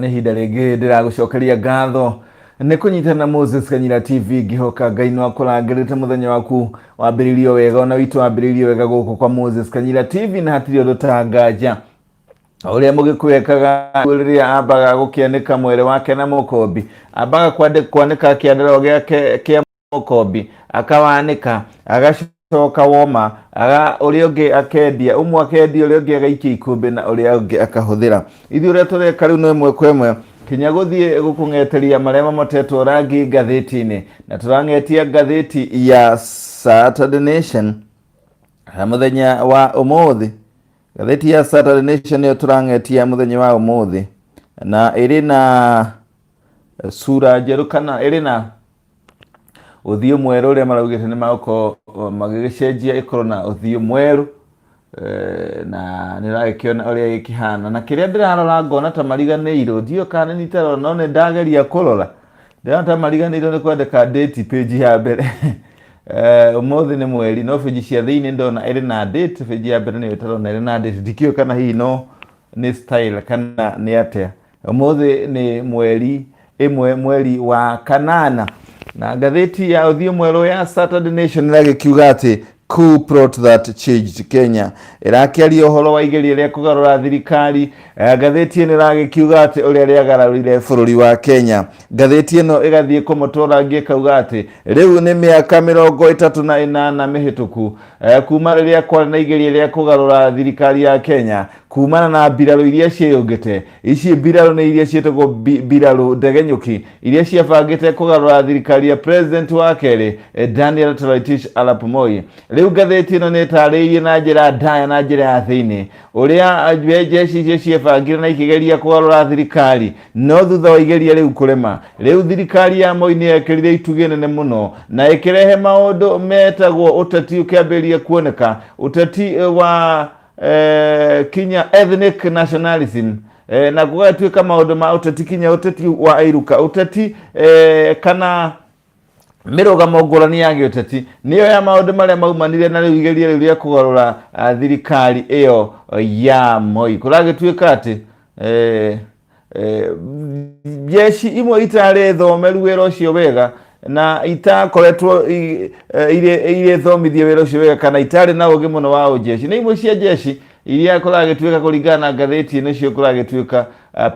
Nĩ ihinda rĩngĩ ndĩragũcokeria ngatho nĩ kũnyitana na Moses Kanyira TV. Ngĩhoka Ngai no akũrangĩrĩte mũthenya waku wambĩrĩirio wega, ona witũ wambĩrĩirio wega gũkũ kwa Moses Kanyira TV, na hatirĩ ũndũ ta nganja ũrĩa Mũgĩkũyũ ekaga rĩrĩa ambaga gũkĩanĩka mwĩrĩ wake na mũkombi, ambaga kwanĩka kĩandarũa gĩake kĩa mũkombi, akawanĩka, agacoka woma aga ũrĩa ũngĩ akendia, ũmwe akendia, ũrĩa ũngĩ agaikia ikũmbĩ na ũrĩa ũngĩ akahũthĩra. Ithuĩ ũrĩa tũreka rĩu no ĩmwe kwa ĩmwe kinya gũthiĩ gũkũng'eteria marĩa mamotetwo rangi ngathĩti-inĩ, na tũrang'etia ngathĩti ya Saturday Nation mũthenya wa ũmũthĩ. Ngathĩti ya Saturday Nation nĩyo tũrang'etia mũthenya wa ũmũthĩ, na ĩrĩ na sura njerũ kana ĩrĩ na ũthiũ mwerũ ũrĩa maraugĩte nĩ magũkorwo magĩgĩcenjia ĩkorwo na ũthiũ mwerũ, na nĩ ũragĩkĩona ũrĩa gĩkĩhana. Na kĩrĩa ndĩrarora ngona ta mariganĩirwo, ndiũĩ kana nĩ itarora, no nĩ ndageria kũrora ndĩrona ta mariganĩirwo nĩ kwandĩka date page ya mbere. Ũmũthĩ nĩ mweri, no page cia thĩinĩ ndona ĩrĩ na date, page ya mbere nĩyo ĩtarona ĩrĩ na date. Ndikĩũĩ kana hihi no nĩ style kana nĩ atĩa. Ũmũthĩ nĩ mweri 1 mweri wa kanana, na ngathĩti ya ũthiũ mwerũ ya Saturday Nation ĩragĩkiuga atĩ coup plot that changed Kenya. Ĩrakĩaria ũhoro wa igeria rĩa kũgarũra thirikari. Ngathĩti ĩno ĩragĩkiuga atĩ ũrĩa rĩagarũrire bũrũri wa Kenya. Ngathĩti ĩno ĩgathiĩ kũmũtũra ngĩ ĩkauga atĩ rĩu nĩ mĩaka 38 mĩhĩtũku kuma rĩrĩa kwarĩ na igeria rĩa kũgarũra thirikari ya Kenya kumana na mbirarũ iria ciĩyũngĩte. Ici mbirarũ nĩ iria ciĩtagwo mbirarũ ndegenyũki iria ciabangĩte kũgarũra thirikari ya president wa kerĩ Daniel Toroitich arap Moi. Rĩu ngathĩti ĩno nĩ ĩtarĩirie na njĩra ndaya na njĩra ya thĩinĩ ũrĩa jeshi icio ciebangire na ikĩgeria kũgarũra thirikari, no thutha wa igeria rĩu kũrema, rĩu thirikari ya Moi nĩ yekĩrire itugĩ nene mũno na ĩkĩrehe maũndũ metagwo ũteti ũkĩambĩrĩria kuoneka, ũteti wa kinya ethnic nationalism, na gũgatuĩka maũndũ ma ũteti, kinya ũteti wa iruka, ũteti kana mĩrũgamo ngũrani ya gĩũteti, nĩyo ya maũndũ marĩa maumanire na rĩu igeria rĩu rĩa kũgarũra thirikari ĩyo ya Moi. Kũragĩtuĩka atĩ jeshi imwe itarĩ thomeru wĩra ũcio wega na itakoretwo irĩ thomithie wĩra ũcio wega kana itarĩ na ũgĩ mũno wa ũjeshi, nĩ imwe cia jeshi iria kũragĩtuĩka kũringana na ngathĩti ĩno icio kũragĩtuĩka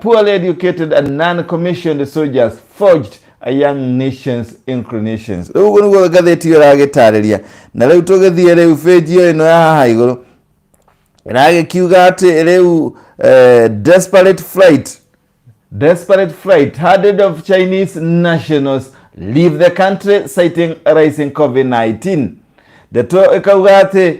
poorly educated and non-commissioned soldiers forged a young nation's inclinations. Rĩu ũguo nĩguo ngathĩti ĩyo ĩragĩtarĩria. Na rĩu tũgĩthiĩ rĩu page ĩyo ĩno ya haha igũrũ ĩragĩkiuga atĩ rĩu desperate flight, desperate flight, hundreds of Chinese nationals leave the country citing rising COVID-19. Ndeto ĩkauga atĩ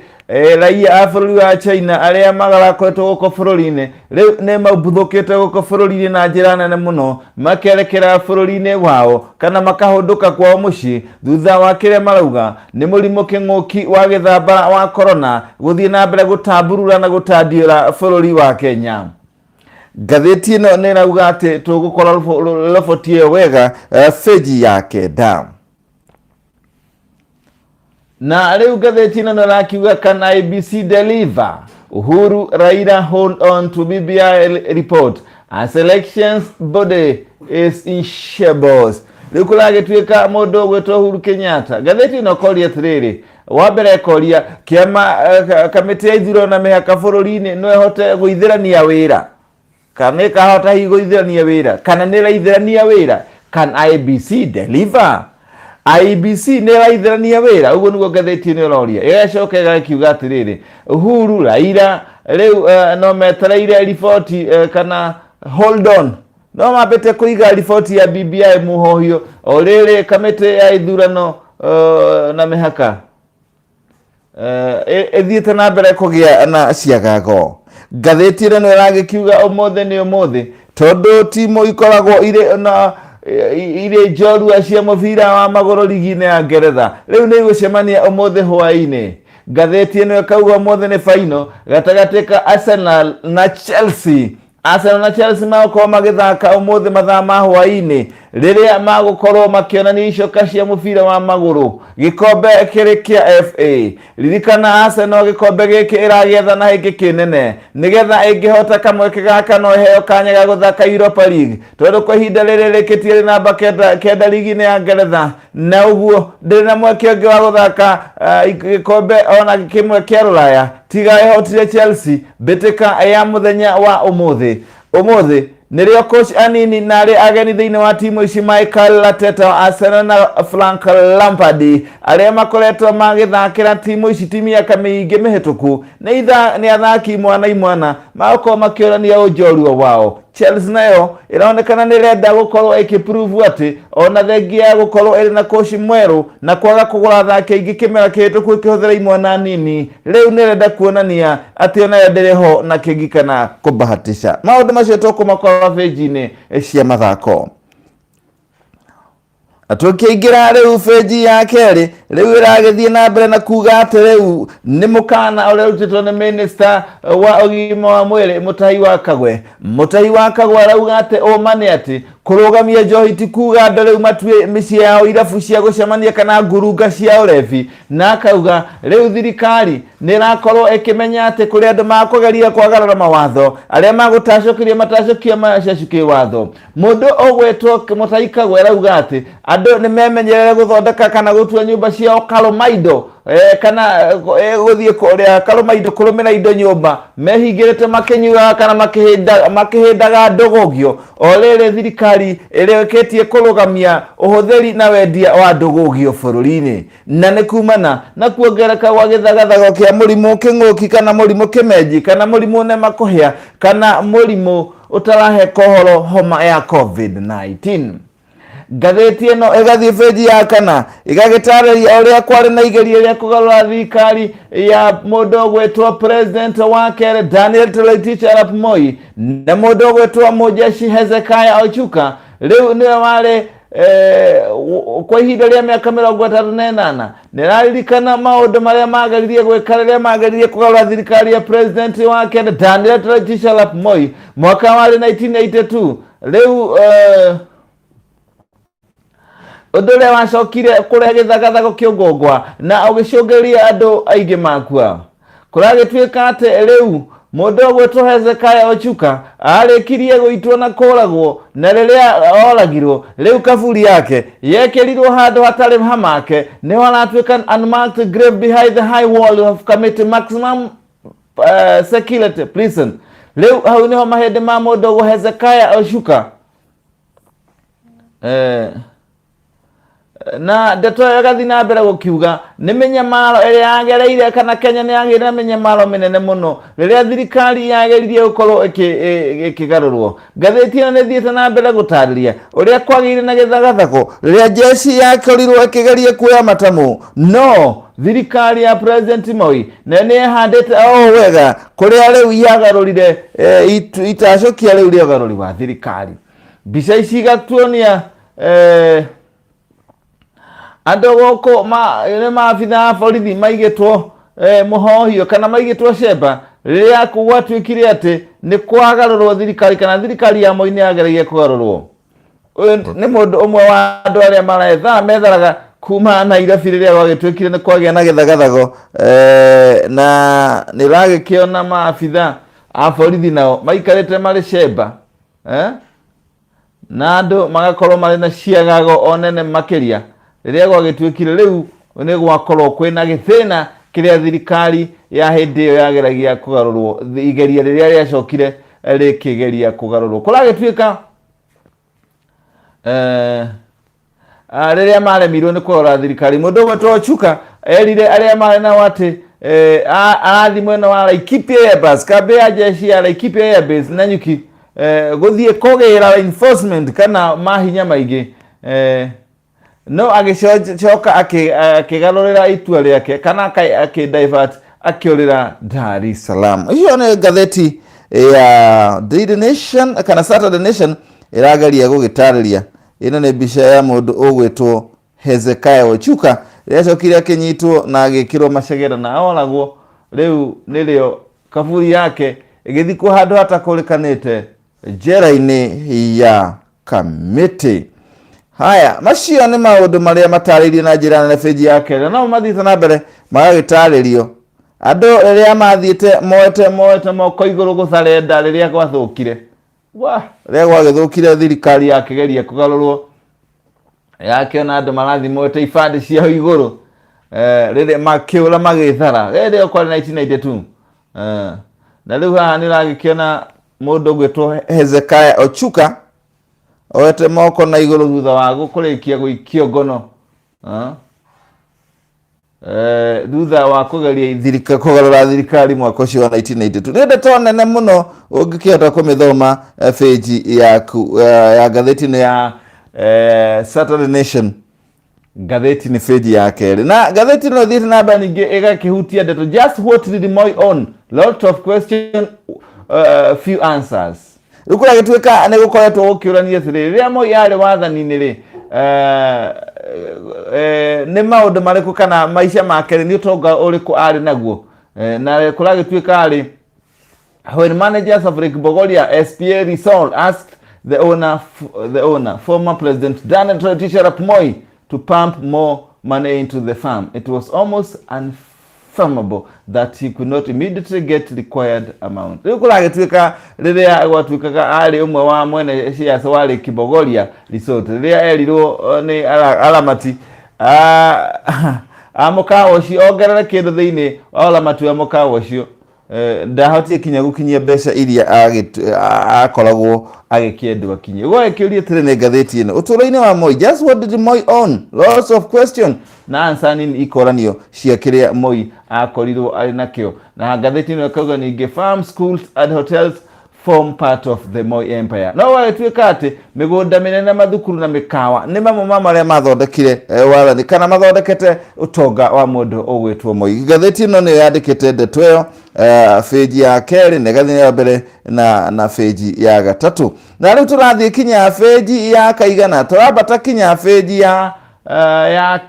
raia a bũrũri wa China arĩa magarakoretwo gũkũ bũrũri-inĩ rĩu nĩ maumbuthũkĩte gũkũ bũrũri-inĩ na njĩra nene mũno, makerekera bũrũri-inĩ wao kana makahũndũka kwao mũciĩ thutha wa kĩrĩa marauga nĩ mũrimũ kĩng'ũki wa gĩthambara wa corona gũthiĩ na mbere gũtamburura na gũtandiũra bũrũri wa Kenya. Ngathĩti ĩno nĩ ĩrauga atĩ tũgũkora roboti ĩyo wega benji ya 9. Na rĩu ngathĩti ĩno nĩrakiuga, "Can IEBC deliver? Uhuru, Raila hold on to BBI report as elections body is in shambles." Rĩu kũragĩtuĩka mũndũ ũgwĩtwo Uhuru Kenyatta, ngathĩti ĩno koria atĩrĩrĩ, wa mbere ĩkoria kĩama kamĩtĩ ya ithurano na mĩhaka bũrũri-inĩ no ĩhote gũithĩrania wĩra kana ĩkahota hihi gũithĩrania wĩra kana nĩ ĩraithĩrania wĩra? Can IEBC deliver? IEBC nĩ ĩraithĩrania wĩra? Ũguo nĩguo ngathĩti ĩno ĩroria. Ĩgacoka ĩgakiuga atĩrĩrĩ, Uhuru, Raila rĩu no metereire riboti kana hold on, no mambĩte kũiga riboti ya BBI muhohio o rĩrĩ kamĩtĩ ya ithurano na mĩhaka ĩthiĩte na mbere kũgĩa na ciagago. Ngathĩti ĩno nĩ ĩragĩkiuga ũmũthĩ nĩ ũmũthĩ tondũ timu ikoragwo irĩ na irĩ njorua cia mũbira wa magũrũ ligi-inĩ ya Ngeretha rĩu nĩ igũcemania ũmũthĩ hwaĩ-inĩ. Ngathĩti ĩno ĩkauga ũmũthĩ nĩ final gatagatĩ ka Arsenal na Chelsea. Arsenal na Chelsea magũkorwo magĩthaka ũmũthĩ mathaa ma hwaĩ-inĩ. Rĩrĩa magũkorwo makĩonania icoka cia mũbira wa magũrũ gĩkombe kĩrĩ kĩa FA. Ririkana Arsenal gĩkombe gĩkĩ ĩragĩetha na hĩngĩ kĩnene nĩgetha ĩngĩhota kamweke gaka no ĩheo kanya ga gũthaka Europa League, tondũ kwa ihinda rĩrĩ rĩkĩtie rĩ namba kenda ligi-inĩ ya Ngeretha, na ũguo ndĩrĩ na mweke ũngĩ wa gũthaka gĩkombe ona kĩmwe kĩa Rũraya tiga ĩhotire Chelsea mbĩtĩka ya mũthenya wa ũmũthĩ. Ũmũthĩ nĩrĩo coach anini na arĩa ageni thĩinĩ wa timu ici Mikel Arteta wa Arsenal na Frank Lampard arĩa makoretwo magĩthakĩra timu ici ti mĩaka mĩingĩ mĩhĩtũku nĩ athaki imwana imwana magũkorwo makĩonania ũnjorua wao. Chelsea nayo ĩronekana nĩ ĩrenda gũkorwo ĩkĩprove atĩ ona thengia ya gũkorwo ĩrĩ na coach mwerũ na kwaga kũgũra athaki aingĩ kĩmera kĩhĩtũku ĩkĩhũthĩra imwana nini, rĩu nĩ ĩrenda kuonania atĩ onayo ndĩrĩ ho na kĩngi kana kũbahatisha. Maũndũ macio tũkũmakora benji-inĩ cia mathako. Tũkĩingĩra rĩu benji ya kerĩ, rĩu ĩragĩthiĩ na mbere na kuga atĩ rĩu nĩ mũkana ũrĩa ũrutĩtwo nĩ minister wa ũgima wa mwĩrĩ Mutahi wa Kagwe. Mutahi wa Kagwe arauga atĩ ũma nĩ atĩ kũrũgamia njohi ti kuga andũ rĩu matue mĩciĩ yao irabu cia gũcemania kana ngurunga cia ũrebi, na akauga rĩu thirikari nĩ ĩrakorwo ĩkĩmenya atĩ kũrĩ andũ makũgeria kwagarara mawatho, arĩa magũtacũkĩria matacũkia macacu kĩwatho. Mũndũ ũgwĩtwo Mutahi Kagwe arauga atĩ andũ nĩ memenyerere gũthondeka kana gũtua nyũmba ciao karũmaindo, kana gũthiĩ kũrĩa karũmaindo kũrũmĩra indo nyũmba mehingĩrĩte makĩnyuaga kana makĩhĩndaga ndũgũgio. O rĩrĩ thirikari ĩrĩkĩtie kũrũgamia ũhũthĩri na wendia wa ndũgũgio bũrũri-inĩ, na nĩ kumana na kuongerereka gwa gĩthagathago kĩa mũrimũ kĩng'ũki kana mũrimũ kĩmenji kana mũrimũ nema kũhĩa kana mũrimũ ũtarahe kohoro homa ya COVID-19. Ngathĩti ĩno ĩgathiĩ benji ya kana ĩgagĩtarĩria ũrĩa kwarĩ na igerio rĩa kũgarũra thirikari ya mũndũ ũgwĩtwo president wa kerĩ Daniel Toroitich arap Moi na mũndũ ũgwĩtwo mũjeshi Hezekiah Ochuka rĩu nĩwe warĩ kwa ihinda rĩa mĩaka 38. Nĩraririkana maũndũ marĩa mageririe gwĩka rĩrĩa mageririe kũgarũra thirikari ya president wa kerĩ Daniel Toroitich arap Moi mwaka warĩ 1982. Rĩu ũndũ ũrĩa wacokire kũrehe gĩthagathago kĩũngũngwa na ũgĩcũngĩrĩria andũ aingĩ makua. Kũragĩtuĩka atĩ rĩu mũndũ ũgwĩtwo Hezekiah Ochuka arĩkirie gũitwo na kũragwo, na rĩrĩa oragirwo rĩu kaburi yake yekĩrirwo handũ hatarĩ hamake, nĩho aratuĩka unmarked grave behind the high wall of Kamiti maximum security prison. Rĩu hau nĩho mahĩndĩ ma mũndũ ũgwo Hezekiah Ochuka na ndeto ĩyo ĩgathiĩ na mbere gũkiuga nĩ mĩnyamaro ĩrĩa yagereire kana Kenya nĩ yagĩire na mĩnyamaro mĩnene mũno rĩrĩa thirikari yageririe gũkorwo ĩkĩgarũrwo. Ngathĩti ĩno nĩ ĩthiĩte na mbere gũtarĩria ũrĩa kwagĩire na gĩthagathago rĩrĩa jeshi yakorirwo ĩkĩgeria kuoya matamu, no thirikari ya President Moi nayo nĩ yehandĩte o wega kũrĩa rĩu yagarũrire itacũkia rĩu rĩa ũgarũri wa thirikari. Mbica ici igatuonia andũ gũkũ nĩ maabitha a borithi maigĩtwo mũhohio kana maigĩtwo cemba rĩrĩa gwatuĩkire atĩ nĩ kwagarũrwo thirikari kana thirikari ya Moi nĩ yageragia kũgarũrwo. Ũyũ nĩ mũndũ ũmwe wa andũ arĩa maretha metharaga kuma Nairobi rĩrĩa gwagĩtuĩkire nĩ kwagĩa na gĩthagathago, na nĩ ũragĩkĩona maabitha a borithi nao maikarĩte marĩ cemba, na andũ magakorwo marĩ na ciagago o nene makĩria rĩrĩa gwagĩtuĩkire rĩu nĩ gwakorwo kwĩna gĩthĩna kĩrĩa thirikari ya hĩndĩ ĩyo yageragia kũgarũrwo, igeria rĩrĩa rĩacokire rĩkĩgeria kũgarũrwo. Kũragĩtuĩka rĩrĩa maremirwo nĩ kũgarũra thirikari, mũndũ ũmwe Ochuka erire arĩa marĩ nao atĩ arathiĩ mwena wa Laikipia Airbase, kambĩ ya jeshi ya Laikipia Airbase Nanyuki, gũthiĩ kũgĩra reinforcement kana mahinya maingĩ, no agĩcoka akĩgarũrĩra itua rĩake kana akĩ-divert akĩũrĩra Dar es Salaam. Icio nĩ ngathĩti ya Daily Nation kana Saturday Nation ĩrageria gũgĩtarĩria. Ĩno nĩ mbica ya mũndũ ũgwĩtwo Hezekiah Ochuka rĩrĩa acokire akĩnyitwo na agĩkĩrwo macegera na oragwo. Rĩu nĩrĩo kaburi yake ĩgĩthikwo handũ hatakũrĩkanĩte njera-inĩ ya Kamiti. Haya, macio nĩ maũndũ marĩa matarĩirio na njĩra nene benji ya kerĩ, no mathiĩte na mbere magagĩtarĩrio andũ rĩrĩa mathiĩte moete moete moko igũrũ gũtharenda rĩrĩa gwathũkire. Wa, rĩrĩa gwagĩthũkire thirikari yakĩgeria kũgarũrwo, yakĩona andũ marathiĩ moete ibandĩ ciao igũrũ, rĩrĩa makĩũra magĩthara rĩrĩa kwarĩ 1992. Na rĩu haha nĩ ũragĩkĩona mũndũ ũgwĩtwo Hezekiah Ochuka oete moko na igũrũ thutha wa kũrĩkia gũikio ngono. Thutha wa kũgeria kũgarũra thirikari mwaka ũcio wa 1992. Nĩ ndeto nene mũno ũngĩkĩhota kũmĩthoma page yaku ya ngathĩti ĩno ya Saturday Nation. Ngathĩti nĩ page ya kerĩ, na ngathĩti ĩno ĩthiĩte na mbere ningĩ ĩgakĩhutia ndeto just what did Moi own, lot of question, few answers. Rĩu kũragĩtuĩka nĩ gũkoretwo gũkĩũrania atĩrĩrĩ, rĩrĩa Moi arĩ wathani-inĩ rĩ, nĩ maũndũ marĩkũ kana maica make rĩ, nĩ ũtonga ũrĩkũ arĩ naguo? Na kũragĩtuĩka rĩ, when managers of Lake Bogoria SPA Resort asked the owner, former President Daniel Toroitich arap Moi, to pump more money into the farm, it was almost unfathomable that he could not immediately get required amount. Rĩu kũragĩtuĩka rĩrĩa gwatuĩkaga arĩ ũmwe wa mwene shares wa Lake Bogoria Resort, rĩrĩa erirwo nĩ aramati a mũkawa ũcio ongerere kĩndũ thĩinĩ wa ũramati wa mũkawa ũcio, ndahotire kinya gũkinyia mbeca iria akoragwo agĩkĩendwo akinyie. Gwagĩkĩũria atĩrĩ nĩ ngathĩti ĩno, ũtũũro-inĩ wa Moi, just what did Moi own, lots of question na answer nini ikoranio cia kĩrĩa Moi akorirwo arĩ nakĩo. Na ngathĩti ĩno ĩkauga ningĩ farm, schools and hotels form part of the Moi Empire. No gwagĩtuĩka atĩ mĩgũnda mĩnene, mathukuru na mĩkawa nĩ mamwe ma marĩa mathondekire wathani kana mathondekete ũtonga wa mũndũ ũgwĩtwo Moi. Ngathĩti ĩno nĩyo yandĩkĩte ndeto ĩyo, bĩnji ya kerĩ na ĩgathiĩ na mbere na bĩnji ya gatatũ. Na rĩu tũrathiĩ kinya bĩnji ya kaigana, tũrambata kinya bĩnji ya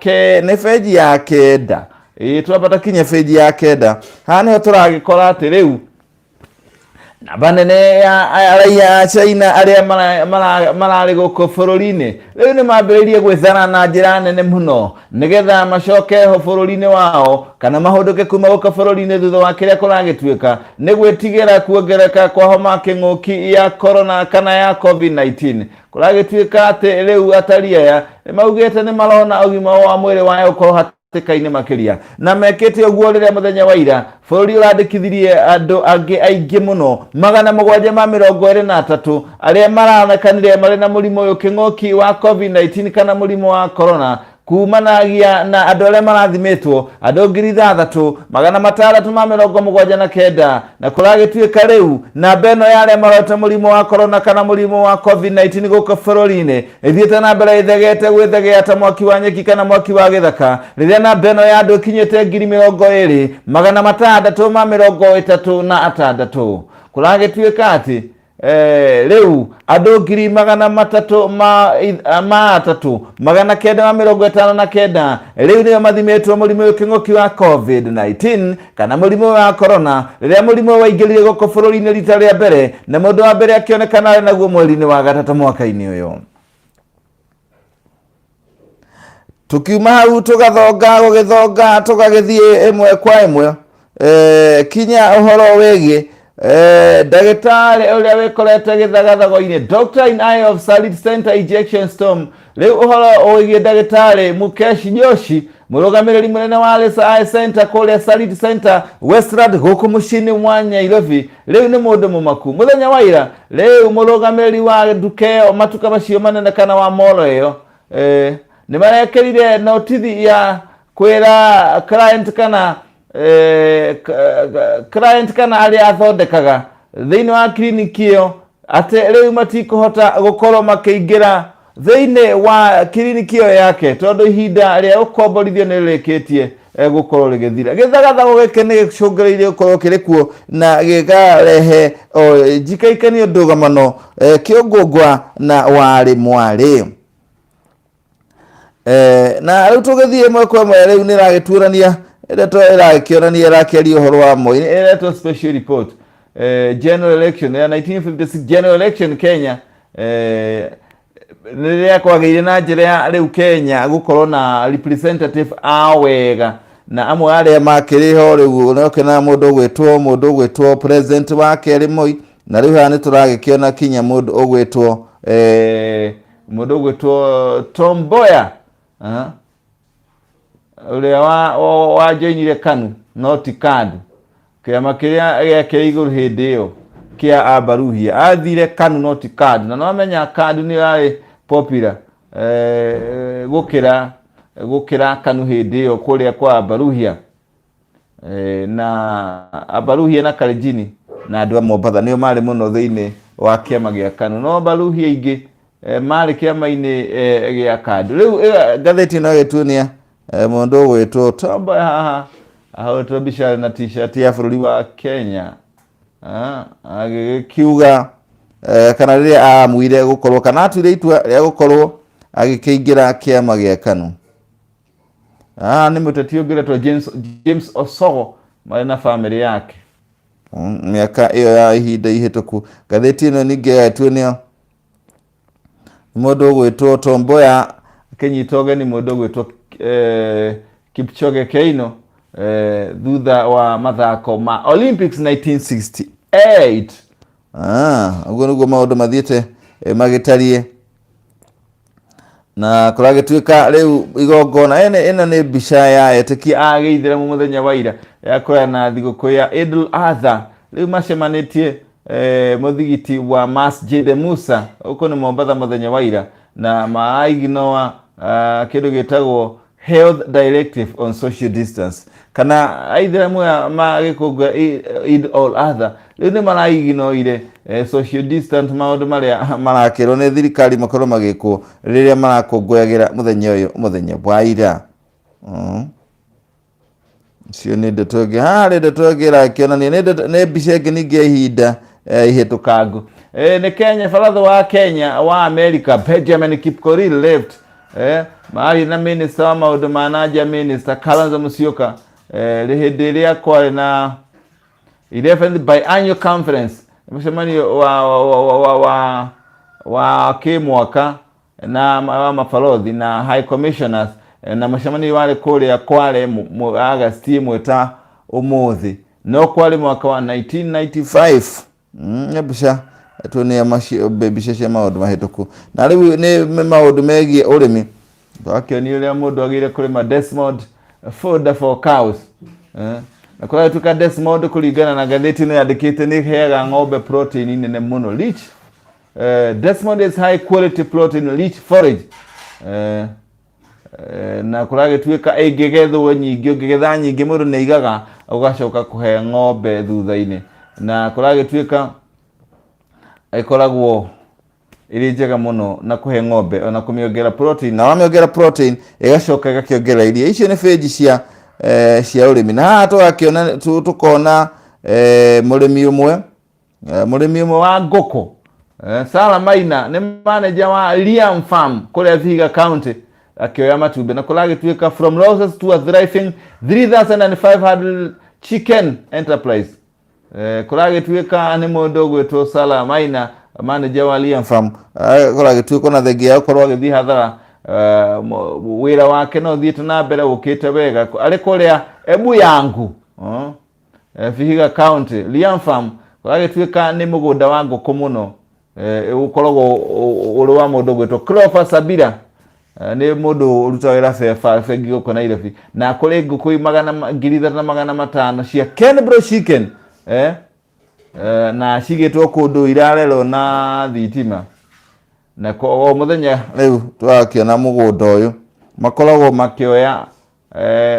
ke nĩ bĩnji ya kenda. Ĩĩ, tũrambata kinya bĩnji ya kenda. Haha nĩho tũragĩkora atĩ rĩu namba nene ya raia a China arĩa mararĩ gũkũ bũrũri-inĩ rĩu nĩ mambĩrĩirie gwĩthara na njĩra nene mũno nĩgetha macoke ho bũrũri-inĩ wao kana mahũndũke kuma gũkũ bũrũri-inĩ thutha wa kĩrĩa kũragĩtuĩka nĩ gwĩtigĩra kuongereka kwa homa kĩng'ũki ya corona kana ya COVID-19. Kũragĩtuĩka atĩ rĩu atari aya nĩ maugĩte nĩ marona ũgima wa mwĩrĩ wa gũkorwo hatĩka-inĩ makĩria, na mekĩte ũguo rĩrĩa mũthenya wa ira bũrũri ũrandĩkithirie andũ angĩ aingĩ mũno 723 arĩa maronekanire marĩ na mũrimũ ũyũ kĩng'ũki wa COVID-19 kana mũrimũ wa corona, kumanagia na andũ arĩa marathimĩtwo andũ 6679. Na kũragĩtuĩka rĩu namba ĩno ya arĩa marorete mũrimũ wa corona kana mũrimũ wa COVID-19 gũkũ bũrũri-inĩ ĩthiĩte na mbere ĩthegete gwĩthegea ta mwaki wa nyeki kana mwaki wa gĩthaka, rĩrĩa namba ĩno ya andũ ĩkinyĩte 20636. Kũragĩtuĩka atĩ rĩu andũ 303,959 rĩu nĩo mathimĩtwo mũrimũ ũyũ kĩng'ũki wa COVID-19 kana mũrimũ wa corona, rĩrĩa mũrimũ ũyũ waingĩrire gũkũ bũrũri-inĩ rita rĩa mbere na mũndũ wa mbere akĩonekana arĩ naguo mweri-inĩ wa gatatũ mwaka-inĩ ũyũ. Tukiuma hau tũgathonga gũgĩthonga tũgagĩthiĩ ĩmwe kwa ĩmwe kinya ũhoro wĩgiĩ ndagĩtarĩ ũrĩa wĩkorete gĩthagathago-inĩ, doctor in eye of Sarit Center injection storm. Rĩu ũhoro wĩgiĩ ndagĩtarĩ Mukesh Joshi, mũrũgamĩrĩri mũnene wa Laser Eye Center kũrĩa Sarit Center Westland gũkũ mũciĩ-inĩ wa Nairobi, rĩu nĩ mũndũ mũmaku. Mũthenya wa ira rĩu mũrũgamĩrĩri wa nduka ĩyo, matuka macio manene kana wa molo ĩyo, nĩ marekĩrire notithi ya kwĩra client kana client kana arĩa athondekaga thĩinĩ wa kiriniki ĩyo atĩ rĩu matikũhota gũkorwo makĩingĩra thĩinĩ wa kiriniki ĩyo yake tondũ ihinda rĩa gũkomborithio nĩ rĩrĩkĩtie gũkorwo rĩgĩthira. Gĩthagathago gĩkĩ nĩ gĩcũngĩrĩirie gũkorwo kĩrĩ kuo na gĩkarehe njikaikanio, ndũgamano, kĩũngũngwa na warĩ mwarĩ. Na rĩu tũgĩthiĩ ĩmwe kwa ĩmwe, rĩu nĩ ĩragĩtuũrania ndeto ĩragĩkĩonania ĩrakĩaria ũhoro wa Moi, ĩretwo special report, general election ya 1956 general election Kenya. Rĩrĩa kwagĩire na njĩra ya rĩu Kenya gũkorwo na representative a wega na amwe arĩa makĩrĩ ho rĩu nĩũkĩona mũndũ ũgwĩtwo president wa kerĩ Moi, na rĩu haha nĩtũragĩkĩona kinya mũndũ ũgwĩtwo Tom Mboya, ũrĩa wa joinire KANU no ti KANDU, kĩama kĩrĩa gĩakĩrĩ igũrũ hĩndĩ ĩyo kĩa Abaruhia. Athire KANU no ti KANDU, na nĩwamenya KANDU nĩyo yarĩ popular gũkĩra KANU hĩndĩ ĩyo kũrĩa kwa Abaruhia. Na Abaruhia na Kalenjin na andũ a Mombatha nĩo marĩ mũno thĩinĩ wa kĩama gĩa KANU, no Abaruhia aingĩ marĩ kĩama-inĩ gĩa KANDU. Rĩu ngathĩti ĩno ĩgĩtuonia mũndũ ũgwĩtwo Tom Mboya haha ahũrĩtwo mbica na T-shirt ya bũrũri wa Kenya, agĩkiuga kana rĩrĩa aamuire gũkorwo kana atuire itua rĩa gũkorwo agĩkĩingĩra kĩama gĩa KANU. Nĩ mũteti ũngĩ ũretwo James Osogo marĩ na bamĩrĩ yake. Mĩaka ĩyo ya ihinda ihĩtũku. Ngathĩti ĩno ningĩ ĩgatuonia mũndũ ũgwĩtwo Tom Mboya akĩnyita ũgeni mũndũ ũgwĩtwo Kipchoge Keino thutha wa mathako ma Olympics 1968. Ũguo nĩguo maũndũ mathiĩte magĩtariĩ na kũragĩtuĩka rĩu igongona ĩno nĩ mbica ya etĩkia a gĩithĩramu mũthenya wa ira ya kũraya thigũkũ ya Eid al-Adha. Rĩu macemanĩtie mũthigiti wa Masjid Musa huko nĩ Mombatha mũthenya wa ira, na maraignoa kĩndũ gĩtagwo health directive on social distance, kana aithĩramu aya magĩkũngũĩra Eid al-Adha rĩu nĩ maraignoire social distance, maũndũ marĩa marakĩrwo nĩ thirikari makorwo magĩkwo rĩrĩa marakũngũyagĩra mũthenya ũyũ mũthenya wa ira. Icio nĩ ndeto ĩngĩ. Haha harĩ ndeto ĩngĩ ĩrakĩonania nĩ mbica ĩngĩ ningĩ ya ihinda ihĩtũkangu. Nĩ Kenya, baratha wa Kenya wa America Benjamin Kipkorir left marĩ na minister wa maũndũ ma nanja, Minister Kalonzo Musyoka, hĩndĩ ĩrĩa kwarĩ na 11th biannual conference, mũcemanio wa kĩmwaka na wa mabalothi na high commissioners, na mũcemanio warĩ kũrĩa Kwale August 1 ta ũmũthĩ, no kwarĩ mwaka wa 1995. Nĩ mbica tuonia mbica cia maũndũ mahĩtũku, na rĩu nĩ maũndũ megiĩ ũrĩmi. Twakĩonio ũrĩa mũndũ agĩrĩire kũrĩma Desmond fodder for cows, na kũragĩtuĩka Desmond kũringana na ngathĩti ĩno yandĩkĩte nĩ ĩheaga ng'ombe protein nene mũno, rich. Desmond is high quality protein rich forage. Na kũragĩtuĩka ĩngĩgethwo nyingĩ, ũngĩgetha nyingĩ, mũndũ nĩ aigaga ũgacoka kũhe ng'ombe thutha-inĩ, na kũragĩtuĩka ĩkoragwo ĩrĩ njega mũno na kũhe ng'ombe ona kũmĩongera protein, na wamĩongera protein ĩgacoka ĩgakĩongerera iria. Icio nĩ page cia ũrĩmi. Na haha tũgakĩona tũkona mũrĩmi ũmwe wa ngũkũ, Sara Maina nĩ manager wa Liam Farm kũrĩa Vihiga County, akĩoya matumbĩ, na kũragĩtuĩka from losses to a thriving 3500 chicken enterprise. Kũragĩtuĩka nĩ mũndũ ũgwĩtwo Sara Maina, manager wa Liam Farm, kũragĩtuĩka ona thengia ya gũkorwo agĩthiĩ hathara, wĩra wake no ũthiĩte na mbere ũkĩte wega arĩ kũrĩa Ebu yangu Vihiga County. Liam Farm kũragĩtuĩka nĩ mũgũnda wa ngũkũ mũno, ũkoragwo ũrĩ wa mũndũ ũgwĩtwo Clover Sabira. Nĩ mũndũ ũrutaga wĩra bengi gũkũ Nairobi, na kũrĩ ngũkũ 3500 cia Kenbro chicken, na cigĩtwo kũndũ irarerwo na thitima, na o mũthenya rĩu tũrakĩona mũgũnda ũyũ makoragwo makĩoya,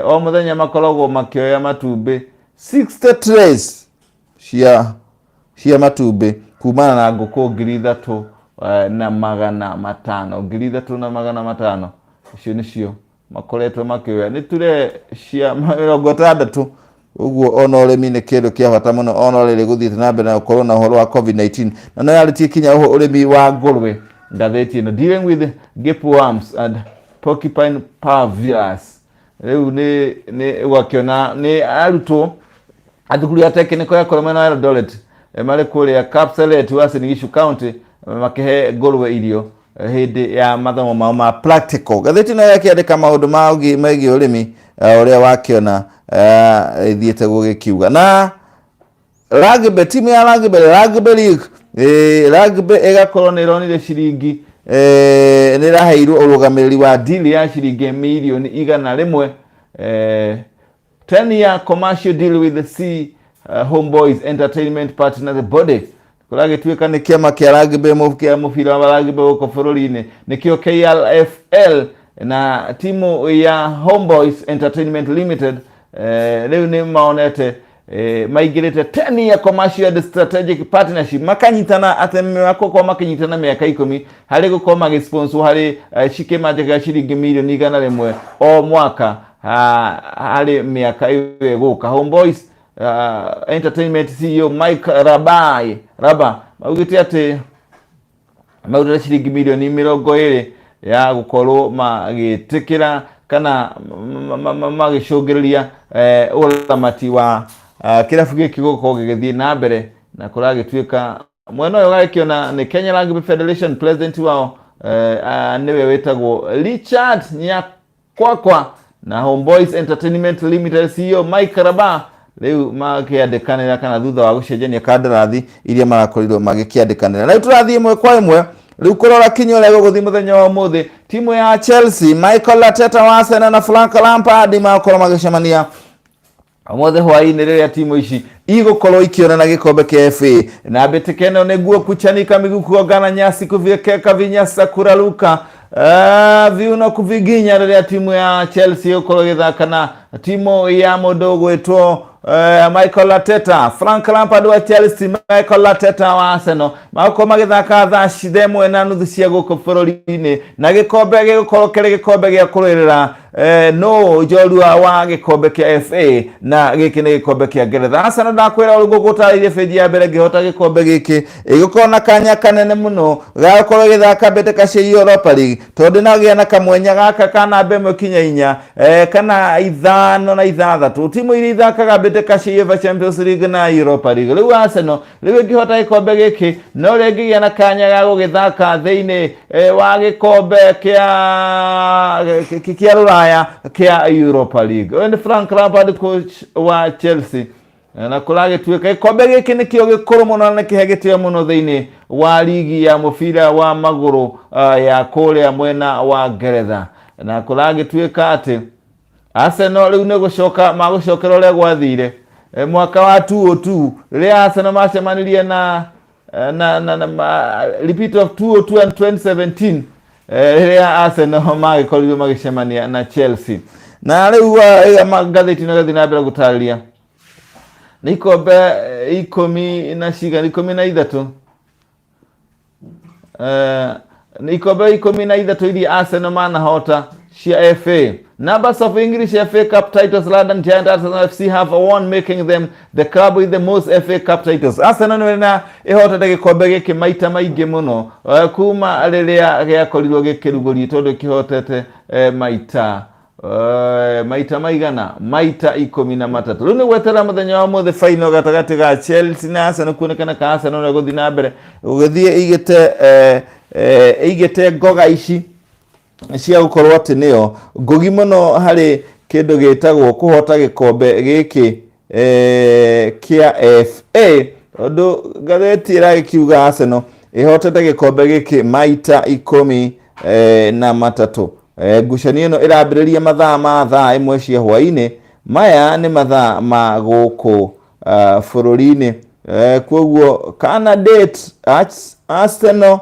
o mũthenya makoragwo makĩoya matumbĩ 60 trays cia matumbĩ kumana na ngũkũ 3500, 3500. Icio nĩcio makoretwo makĩoya, nĩ ture cia 60 ũguo. Ona ũrĩmi nĩ kĩndũ kĩa bata mũno ona rĩrĩ gũthiĩte na mbere na gũkorwo na ũhoro wa COVID-19, na no yarĩtie kinya ũrĩmi wa ngũrwe ngathĩti ĩno, dealing with gapeworms and porcupine parvovirus. Rĩu nĩ ũgakĩona nĩ arutwo a thukuru ya technical ya kũrĩa mwena wa Eldoret, marĩ kũrĩa Kapseret, Uasin Gishu County, makĩhe ngũrwe irio. Hĩndĩ ya mathomo mao ma practical. Ngathĩti ĩno yakĩandĩka maũndũ megiĩ ũrĩmi ũrĩa wakĩona ĩthiĩte gũgĩkiuga na rugby, timu ya rugby, rugby league, rugby ĩgakorwo nĩ ĩronire ciringi, nĩ ĩraheirwo ũrũgamĩrĩri wa deal ya ciringi mirioni 100, 10 year commercial deal with the C Homeboys Entertainment Partners Body. Kũragĩtuĩka nĩ kĩama kĩa rugby, kĩa mũbira wa rugby gũkũ bũrũri-inĩ, nĩkĩo KRFL, na timu ya Homeboys Entertainment Limited, rĩu nĩ maonete maingĩrĩte 10 year commercial and strategic partnership, makanyitana atĩ makorwo makĩnyitana mĩaka 10 harĩ gũkorwo magĩsponsor harĩ kĩmanja gĩa ciringi mirioni 100 o mwaka harĩ mĩaka ĩyo ĩgũka. Homeboys Entertainment CEO Mike Rabai Raba maugĩte atĩ maurĩte ciringi mirioni 20 ya gũkorwo magĩtĩkĩra kana magĩcũngĩrĩria ũramati wa kĩrabu gĩkĩ gũkorwo gĩgĩthiĩ na mbere. Na kũragĩtuĩka mwena ũyũ ũgagĩkĩona nĩ Kenya Rugby Federation, president wao nĩwe wĩtagwo Richard Nyakwakwa, na Homeboys Entertainment Limited CEO Mike Raba rĩu makĩandĩkanĩra kana thutha wa gũcenjania kandarathi iria marakorirwo magĩkĩandĩkanĩra. Rĩu tũrathiĩ ĩmwe kwa ĩmwe rĩu kũrora kinya ũrĩa gũgũthiĩ mũthenya wa ũmũthĩ. Timu ya Chelsea, Michael Arteta wa Arsenal na Frank Lampard magakorwo magĩcemania ũmũthĩ hwaĩ-inĩ rĩrĩa timu ici igũkorwo ikĩonana gĩkombe kĩa FA. Na mbĩtĩka ĩno nĩguo kuchanika miguu, kugongana nyasi, kuvyekeka vinyasa, kuraruka viuno, kuviginya, rĩrĩa timu ya Chelsea ĩgũkorwo ĩgĩthaka na timu ya mũndũ ũgwĩtwo Michael Arteta. Frank Lampard wa Chelsea, Michael Arteta wa Arsenal magũkorwo magĩthaka thaa 1:30 cia gũkũ bũrũri-inĩ, na gĩkombe gĩgũkorwo kĩrĩ gĩkombe gĩa kũrũĩrĩra no njorua wa gĩkombe kĩa FA, na gĩkĩ nĩ gĩkombe kĩa Ngeretha. Arsenal, ndakwĩra ũrĩa ngũgũtarĩirie benji ya mbere, ngĩhota gĩkombe gĩkĩ ĩgũkorwo na kanya kanene mũno ga gũkorwo ĩgĩthaka mbĩtĩka cia Europa League, tondũ ndĩnagĩa na kamwenya gaka ka namba 1 kinya 4, kana 5 na 6, timu iria ithakaga mbĩtĩka cia UEFA Champions League na Europa League. Rĩu Arsenal rĩu ĩngĩhota gĩkombe gĩkĩ, no rĩo ĩngĩgĩa na kanya ga gũgĩthaka thĩinĩ wa gĩkombe kĩa rũraya kĩa Europa League. Ũyũ nĩ Frank Lampard, coach wa Chelsea, na kũragĩtuĩka gĩkombe gĩkĩ nĩkĩo gĩkũrũ mũno na nĩkĩhe gĩtĩo mũno thĩinĩ wa ligi ya mũbira wa magũrũ ya kũrĩa mwena wa Ngeretha. Na kũragĩtuĩka atĩ Arsenal rĩu nĩ gũcoka magũcokera ũrĩa gwathire mwaka wa 2002 rĩrĩa Arsenal macemanirie na repeat of 2002 and 2017, rĩrĩa Arsenal magĩkorirwo magĩcemania na Chelsea. Na rĩu ngathĩti ĩno ĩgathiĩ na mbere gũtarĩria nĩ ikombe 10 na cigana, 13, nĩ ikombe 13 iria Arsenal manahota cia FA. Numbers of English FA Cup titles London Giant Arsenal FC have won, making them the club with the most FA Cup titles. Arsenal nĩ na ĩhotete gĩkombe gĩkĩ maita maingĩ mũno kuma rĩrĩa gĩakorirwo gĩkĩrugũrio, tondũ kĩhotete maita maigana? Maita 13. Rĩu nĩ gweterera mũthenya wa mũthĩ final gatagatĩ ga Chelsea na Arsenal kuonekana ka Arsenal nĩ gũthiĩ na mbere gũgĩthiĩ igĩte igĩte ngoga ici cia gũkorwo atĩ nĩyo ngũgi mũno harĩ kĩndũ gĩtagwo kũhota gĩkombe gĩkĩ kĩa FA, tondũ ngathĩti ĩragĩkiuga Arsenal ĩhotete gĩkombe gĩkĩ maita 13. Ngucanio ĩno ĩrambĩrĩria mathaa ma thaa 1 cia hwaĩ-inĩ. Maya nĩ mathaa ma gũkũ bũrũri-inĩ. Koguo kana date Arsenal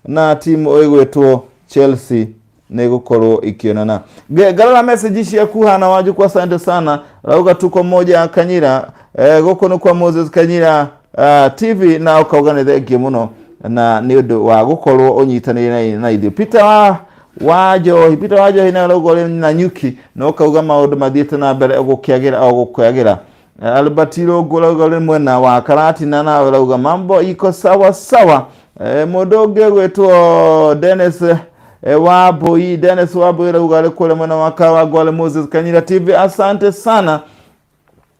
na timu ĩgwĩtwo Chelsea nĩ gũkorwo ikĩonana. Ngarora message ciaku. Hana Wanjuku, asante sana, rauga tuko moja Kanyira. Gũkũ nĩ kwa Moses Kanyira TV, na ũkauga nĩ thengiũ mũno na nĩ ũndũ wa gũkorwo ũnyitanĩire na ithuĩ. Peter wa Wanjohi, Peter Wanjohi nawe rauga ũrĩ na nyuki na ũkauga maũndũ mathiĩte na mbere gũkĩagĩra o gũkĩagĩra. Albert Irũngũ rauga ũrĩ mwena wa Karatina, nawe rauga mambo iko sawa sawa. Mũndũ ũngĩ ũgwĩtwo Dennis Wambui, Dennis Wambui rauga arĩ kũrĩa mwena wa Kawangware. Moses Kanyira TV, asante sana.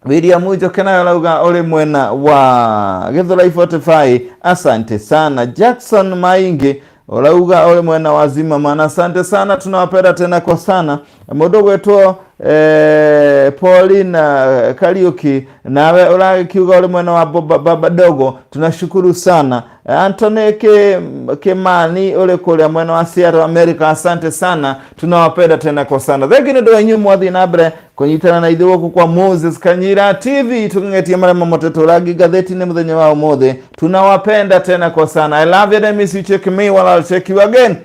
William Njoke nawe rauga ũrĩ mwena wa Githurai 45, asante sana. Jackson Maingi Ũrauga ũrĩ mwena wa Zimmerman, asante sana, tunawapenda tena kwa sana. Mũndũ gwĩtwo Paulina Kariuki, nawe ũragĩkiuga ũrĩ mwena wa Baba Dogo, tunashukuru sana. Anthony Kimani ũrĩ kũrĩa mwena wa Seattle, America, asante sana, tunawapenda tena kwa sana. Thengi nĩ ũndũ wa inyuĩ mwathiĩ na mbere kũnyitana na ithuĩ gũkũ kwa Moses Kanyira TV, tũng'etie marĩa mamotetwo rangi ngathĩti-inĩ mũthenya wa ũmũthĩ. Tunawapenda tena kwa sana. I love you and I miss you. Check me while I'll check you again.